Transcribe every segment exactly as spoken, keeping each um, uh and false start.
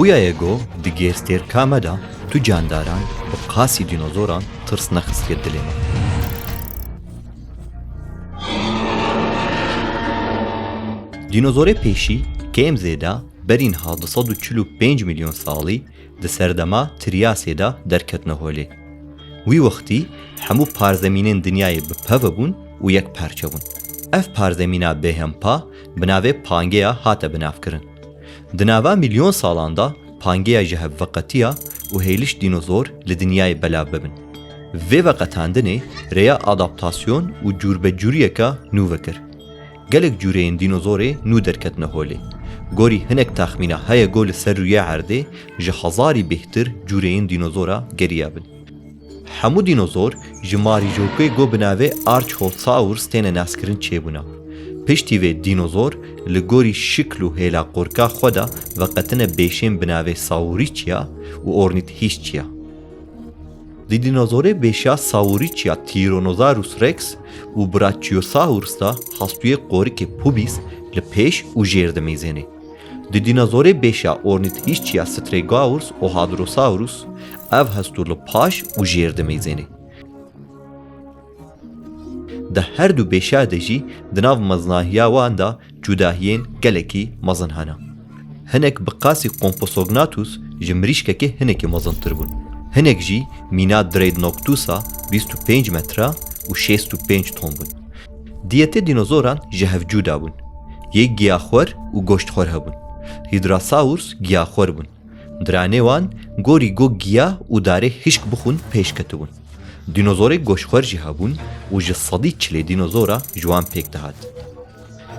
Xuya ye go di gêrstêrka me de tu candaran bi qasî dînozoran tirs nexistiye dilê me. Dînozorê pêşî kêm zêde berî niha du sed û çil û pênc milyon salî di serdema Triyasê de derketine holê. Wî wextî hemû parzemînên dinyayê bi peve bûn û yek parçe bûn. Ev parzemîna bêhempa bi navê Pangeya hate binavkirin. Di nava milyon salan de Pangeya ji hev veqetiya û hêliş dînozor li dinyayê belav bibin. Vê veqetandinê rêya adaptasyon û cûrbecûriyeka nû vekir. Gelek cûreyên dînozorê nû derketine holê. Gorî hinek taxmîna heye go li ser rûyê erdê ji hezarî bêhtir cûreyên dînozora geriya bin. Hemû dînozor ji marîjokê go bi navê Archosaurus têne naskirin çêbûna. Piştî vê dînozor li gorî şikl û hêla qorka xwe de veqetine bêşên bi navê Saurischia û Ornithischia. Di dînozorê bêşa Saurischia Tyrannosaurus rex û Brachiosaurus de hastûyê qorikê pubis li pêş û jêr dimeyzênê. Di dînozorê bêşa Ornithischia Stregosaurus û Hadrosaurus ev hastû li paş û jêr dimeyzênê. Di her du bêşa de jî di nav mezinahiya wan de cudahiyên gelekî mezin hene. Hinek bi qasî Compsognathus ji mirîşkekê hinekî mezintir bûn. Hinek jî mîna Dreadnoughtusa bîst û pênc metre û şêst û pênc ton bûn. Diyetê dînozoran ji hev cuda bûn. Yê giyaxwer û goştxwer hebûn. Hydrasaurus giyaxwer bûn. Diranê wan gorî go giya û darê hişk bixwin pêş ketibûn. Dînozorê goşxwer jî hebûn û ji sedî çilê dînozora ji wan pêk dihat.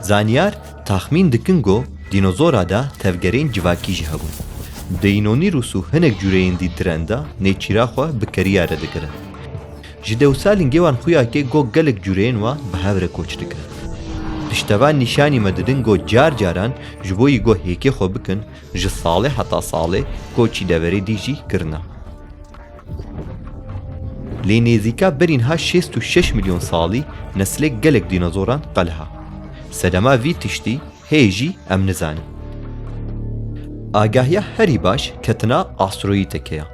Zanyar taxmîn dikin go dînozora de tevgerên civakî jî hebûn. Deinonychus û hinek cûreyên dî diren de nêçîra xwe bi keriya re digirin. Ji dewsa lingê wan xuya ke go gelek cûreyên wan bi hev re koç dikirin. Piştevan nîşanî me didin go car caran ji bo yî go hêkê xwe bikin, ji salê heta salê koçî deverê dî jî kirine. Lê nêzîka berî niha şêst û şeş milyon salî neslê gelek dînozoran qelha. Sedema vî tiştî hê jî em nizanin. Agahiya herî baş ketina asteroîdekê ya.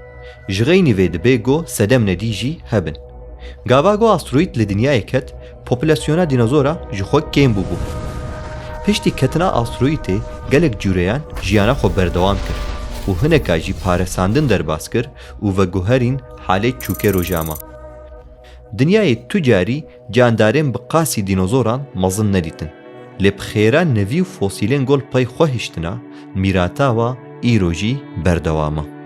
Ji xeynî vê dibe go sedem nedî jî hebin. Gava go asteroîd li dinyayê ket, populasyona dînozora ji xwe kêm bûbû. Piştî ketina asteroîdê gelek cûreyan jiyana xwe berdewam kir û hineka jî paresandin derbas kir û veguherîn halê çûkê rojama. Dinyayê tu carî candarên bi qasî dînozoran mezin nedîtin. Lê bi xêra nevî û fosîlên gol pey xwe hiştina, mîrata wa îro jî berdewam e.